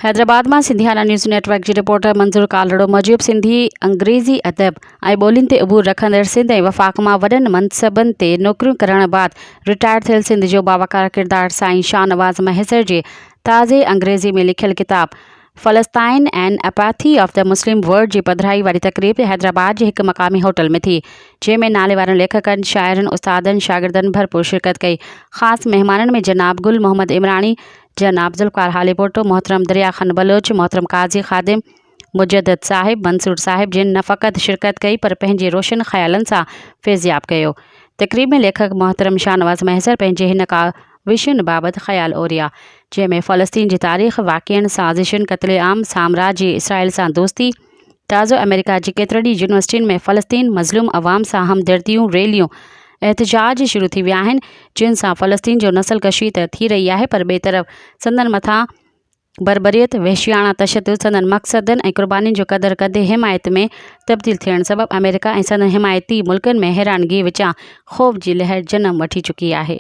حيدرآباد مان Sindhiana news net work جي reporter منظور ڪالڙو موجب سنڌي انگريزي ادب ۽ ٻولين تي عبور رکندڙ سنڌ ۽ وفاق مان وڏن منصبن تي نوڪريون ڪرڻ بعد رٽائر ٿيل سنڌ جو باوقار ڪردار سائين شاهنواز مهيسر جي تازي انگريزي ۾ لکيل ڪتاب فلسطائن and apathy of the Muslim world جي پڌرائي واري تقريب حيدرآباد جي هڪ مقامي هوٽل ۾ ٿي، جنهن ۾ ناليوارن ليکڪن، شاعرن، استادن، شاگردن ڀرپور شرڪت ڪئي. خاص مهمانن ۾ جناب گل محمد عمراڻي، جناب ذوالفقار هاليپوٽو، محترم دريا خان بلوچ، محترم قاضي خادم، مجدد صاحب، منصور صاحب جن نه فقط شرڪت ڪئي پر پنهنجي روشن خيالن سان فيضياب ڪيو. تقريب ۾ ليکڪ محترم شاهنواز مهيسر پنهنجي هن ڪا وشن بابت خيال اوريا، جنهن ۾ فلسطين جي تاريخ، واقعن، سازشن، قتل عام، سامراج جي اسرائيل سان دوستي، تازو آمريڪا جي ڪيترن ئي يونيورسٽين ۾ فلسطين مظلوم عوام سان همدرديون ريليون، احتجاج شروع ٿي ويا آهن، جن سان فلسطين جو نسل ڪشي ته ٿي رهي آهي پر ٻئي طرف سندن مٿان بربريت، وحشياڻا تشدد سندن مقصدن ۽ قربانين جو قدر ڪندي حمايت ۾ تبديل ٿيڻ سبب آمريڪا ۽ سندن حمايتي ملڪن ۾ حيرانگيء وچان خوف جي لهر جنم وٺي چڪي آهي.